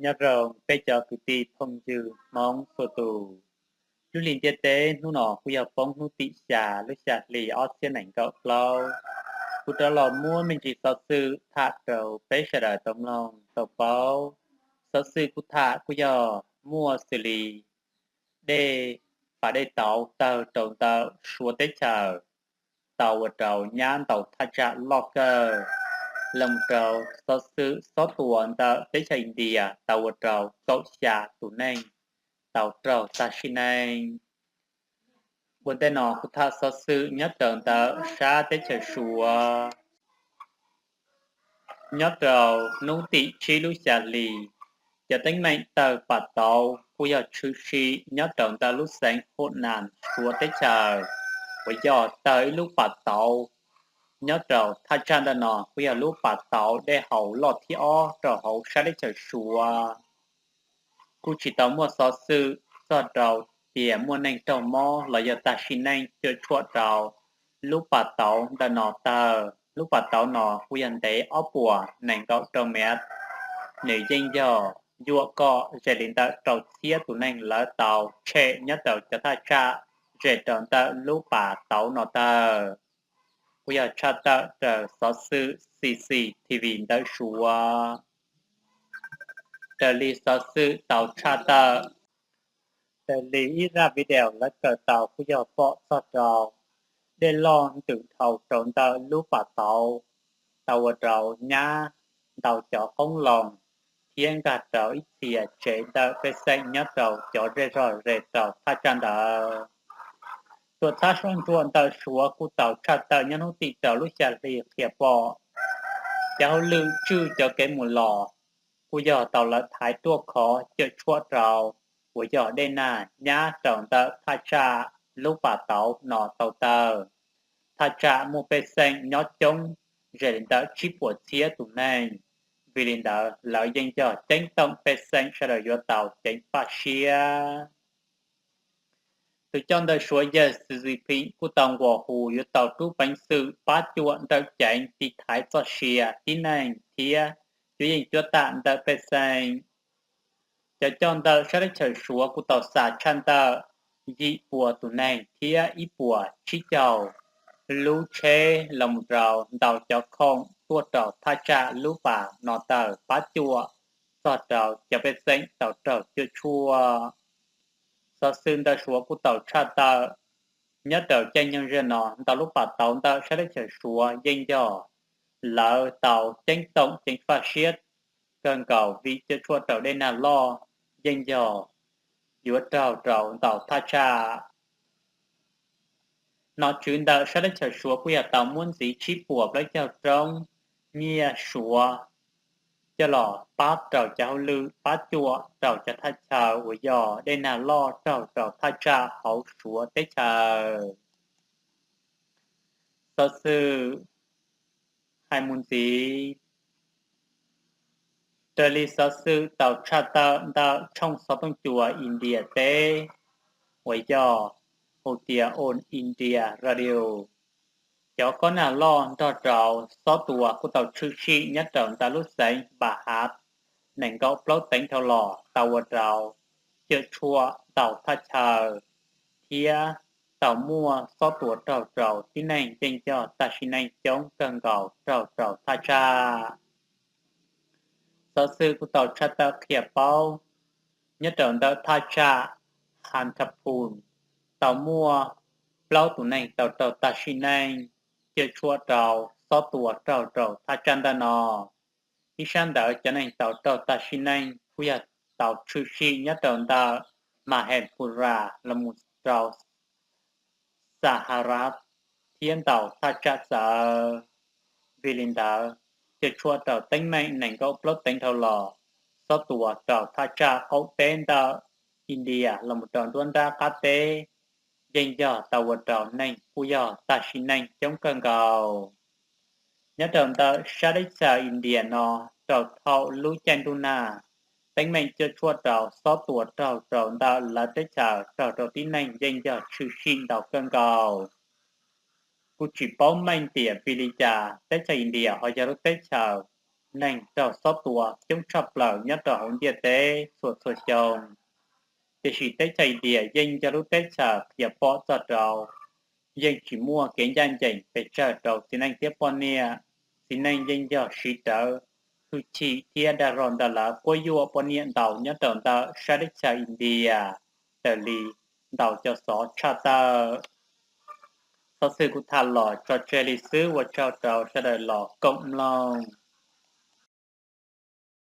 Nyob zoo peb cov kwv tij phooj ywg Hmoob txhua tus. Lub hli ntiaj teb hnub no kuj yog poob hnub tim xya lub xya hli ob txhiab nees nkaum plaub. Kuv rov los muab me ntsis xov xwm tham rau peb sawv daws tau mloog tau paub. Xov xwm kuv tham kuj yog muaj xws li dej, pas dej tauv tawg rau ntawm Suav teb chaws tau ua rau nyab ntaus thaj tsam loj kawg, los mus rau xov xwm xob tuas ntawm teb chaws India tau ua rau kaum xya tus neeg tau raug tag sim neej. Ua ntej no kuv tham xov xwm nyob rau ntawm sab teb chaws Suav. Nyob rau hnub tim tsib lub xya hli, cov teeb meem tawg pas tauv kuj yog tshwm sim nyob rau ntawm lub xeev Hunan Suav teb chaws, uas yog tawg ib lub pas tauv nyob rau thaj tsam ntawm no kuj yog lub pas tauv dej haus loj thib ob rau hauv sab teb chaws Suav. Kuj tsis tau muaj xov xwm txog rau tias muaj neeg raug mob los yog tag sim neej cuam tshuam rau lub pas tauv ntawm no tawg. Lub pas tauv no kuj yog ntev ob puas nees nkaum rau mev, nws yeej yog yuam kom ze li ntawm rau txhiab tus neeg lawv tau tshem nyob rau cov thaj tsam ze rau ntawm lub pas tauv no tawg. Kuj yog tshaj tawm raws xov xwm C C T V ntawm Suav. Raws li xov xwm tau tshaj tawm, raws li ib zaj video lawv kawm tau kuj yog pom txog rau dej loj ntws dhau rau ntawm lub pas tauv, tau ua rau nyab ntau cov qoob loo thiab nkag rau ib txhia tsev ntawm pej xeem nyob rau cov zej zog ze rau thaj tsam ntawd. Tuam txhab soj ntsuam ntawm Suav kuj tau tshaj tawm nyob hnub tim rau lub xya hli qhia pom cov hauj lwm tswj cov kev mus los kuj yog tau lawv thaiv ruaj khov cuam tshuam rau uas yog dej nag nyab rau ntawm thaj tsam lub pas tauv no tau tawg. Thaj tsam muaj pej xeem nyob coob ze li ntawm tsib puas txhiab tus neeg, vim li ntawd lawv yeej yog ceeb toom pej xeem sawv daws yuav tau ceev faj siab. Tus coj ntawm Suav yawg Xi Jinping kuj tau nqua hu yuav tau rub peev xwm pab cuam nrawm ceev tiv thaiv txoj sia tib neeg thiab cuab yeej cuab tam ntawm pej xeem. Cov coj ntawm sab teb chaws Suav kuj tau xa tshaj ntawm yim pua tus neeg thiab ib puas tsib caug lub tsheb los mus rau ntau cov khoom tuaj rau thaj tsam lub pas no tawg pab cuam txog rau cov pej xeem tau raug cuam tshuam. Xov xwm ntawm Suav kuj tau tshaj tawm, nyob rau caij nyoog zaum no ntau lub pas tauv ntawm sab teb chaws Suav yeej yog lawv tau ceeb toom ceev faj siab kawg nkaus vim cuam tshuam rau dej nag loj yeej yog yuav raug rau ntau thaj tsam. Nom tswv ntawm sab teb chaws Suav kuj yog tau muab ntxiv tsib puas plaub caug roob nyiaj Suav coj los pab rau cov hauj lwm pab cuam rau cov thaj chaw uas yog dej nag loj raug rau thaj tsam hauv Suav teb chaws. Xov xwm hais mus ntxiv, raws li xov xwm tau tshaj tawm ntawm tshooj xov tooj cua India teb uas yog hu tias All India Radio, cov kob nag loj nrog rau xob tua kuj tau tshwm sim nyob rau ntawm lub xeev Npahav nees nkaum plaub teev dhau los tau ua rau cuam tshuam ntau thaj chaw thiab tau muaj xob tua raug rau tib neeg yeej yog tag sim neej coob kawg nkaus raug rau thaj tsam. Xov xwm kuj tau tshaj tawm qhia paub, nyob rau ntawm thaj tsam Hanthapun tau muaj plaub tus neeg tau raug tag sim neej cuam tshuam rau xob tua raug rau thaj tsam ntawm no. Ib sab ntawd cov neeg tau raug tag sim neej kuj yog tau tshwm sim nyob rau ntawm Mahepura los mus rau Saharat thiab ntau thaj tsam txawv. Vim li ntawd, cuam tshuam rau teeb meem nees nkaum plaub teev dhau los, xob tua rau thaj tsam qaum teb ntawm India los mus rau nruab nrab qab teb yeej yog tau ua rau neeg kuj yog tag sim neej coob kawg nkaus. Nyob rau ntawm sab teb chaws India no, rau thaum lub caij ntuj nag, teeb meem cuam tshuam rau xob tua raug rau ntawm lawv teb chaws raug rau tib neeg yeej yog tshwm sim ntau kawg nkaus. Kuj tsis paub meej tias vim li cas teb chaws India ho yog lub teb chaws neeg raug xob tua coob tshaj plaws nyob rau hauv ntiaj teb txhua txhua xyoo. Tiam sis teb chaws India yeej yog lub teb chaws qhia pom txog rau, yeej tsis muaj kev ncaj ncees pes tsawg rau txiv neej thiab poj niam. Txiv neej yeej yog siv rawv hwj chim thiab dag zog ntawm lawv quab yuam poj niam ntau nyob rau ntawm sab teb chaws India raws li ntau cov xov tshaj tawm. Xov xwm kuv tham los tso tseg li xwb, ua tsaug rau sawv daws los koom mloog.